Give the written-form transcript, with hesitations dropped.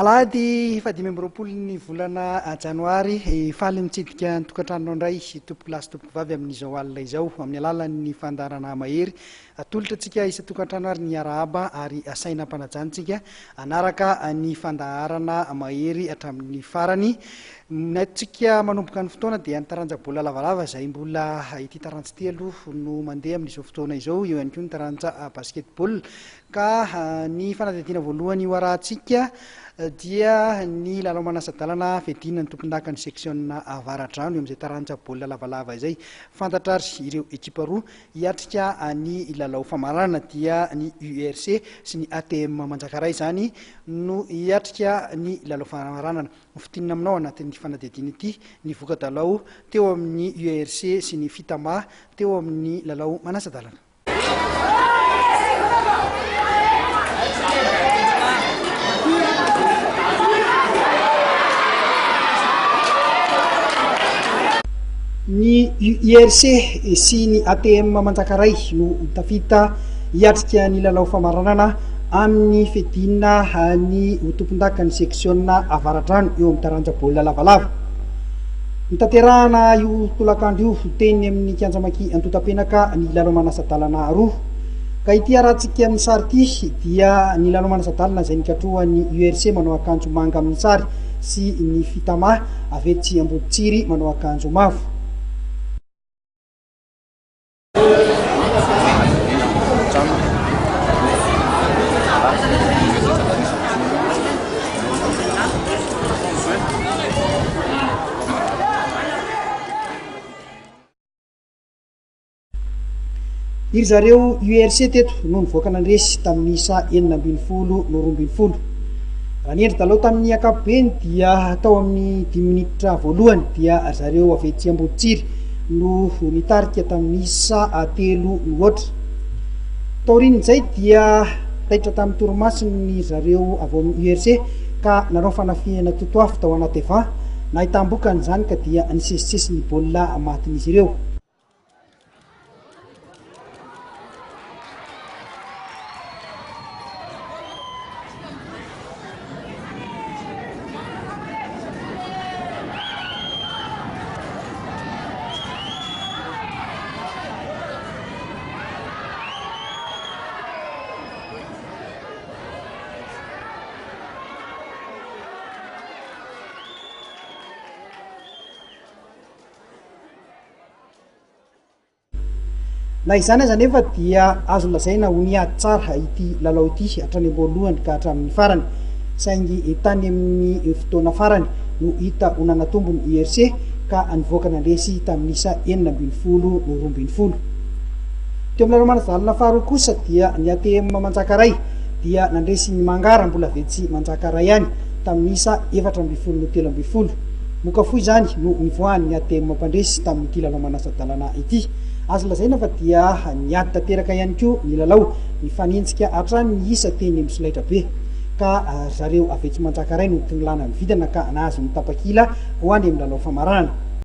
Alahady faha 25 ny volana janoary, faly mitsidika ny tokantranonao indray tompokolahy sy tompokovavy amin'izao alina izao amin'ny alalan'ny fandaharana Mahery. Atolotra antsika isan-tokantrano ary ny arahaba ary asaina am-panajana isika hanaraka ny fandaharana Mahery hatramin'ny farany. Ny antsika manomboka ny fotoana dia ny taranja baolina lavalava izay mbola ity taranja ity aloha no mandeha amin'izao fotoana izao, eo ihany koa ny taranja basketball. Ka ny fanadihadiana voalohany ho arahantsika dia ny lalao manasa-dalana fiadiana ny tompondakan'ny seksiona Avaradrano eo amin'izay taranja baolina lavalava izay. Fantatra ary ireo ekipa roa hiatrika ny lalao famaranana dia ny URC sy ny ATM Manjakaray izany no hiatrika ny lalao famaranana. Hofintinina aminao anatin'ny fanadihadiana ity ny voka-dalao teo amin'ny URC sy ny Fitama teo amin'ny lalao manasa-dalana. Ny UIRC sy ny ATM Manjakaray no tafita hiatrika ny lalao famaranana amin'ny fiadiana ny ho tompondakan'ny seksiona Avaradrano eo amin'ny taranja baolina lavalava. Notanterahana io tolakandro io teny amin'ny kianja Maki Antotapenaka ny lalao manasa-dalana roa. Ka ity arahantsika amin'ny sary ity dia ny lalao manasa-dalana izay nikatrohan'ny URC manao akanjo manga amin'ny sary sy ny Fitama avy etsy Amboditsiry manao akanjo mavo. Iry zareo URC teto no nivoaka nandresy tamin'ny isa 16 no 12. Raha ny endri-dalao tamin'ny ankapobeny dia tao amin'ny dimy minitra voalohany dia ry zareo avy etsy Amboditsiry no nitarika tamin'ny isa telo no aotra. Taorian'izay dia taitra tamin'ny torimasony ny zareo avy ao amin'ny URC ka nanao fanafihana totoafo tao anaty avant. Nahitam-bokany izany ka dia nisesisesy ny baolina matin'izy ireo. Na izany aza anefa dia azo lazaina ho niady tsara ity lalao ity hatrany am-boalohany ka hatramin'ny farany. Saingy tany amin'ny fotoana farany no hita ho nanatombo ny URC ka nivoaka nandresy tamin'ny isa 16 no 12. Teo amin'ny lalao manasa-dalana faharoa kosa dia ny ATM Manjakaray dia nandresy ny Mangara mbola avy etsy Manjakaray ihany tamin'ny isa 14 no 13. Moka fohy izany no nivoahan'ny ATM mpandresy tamin'ity lalao manasa-dalana ity. Azo lazaina fa dia niady tanteraka ihany koa ny lalao, nifanenjika hatrany ny isa teny amin'ny solaitrabe. Ka ry zareo avy etsy Manjakaray no tonilana nividana ka nahazo ny tapakila ho any amin'ny lalao famaranana.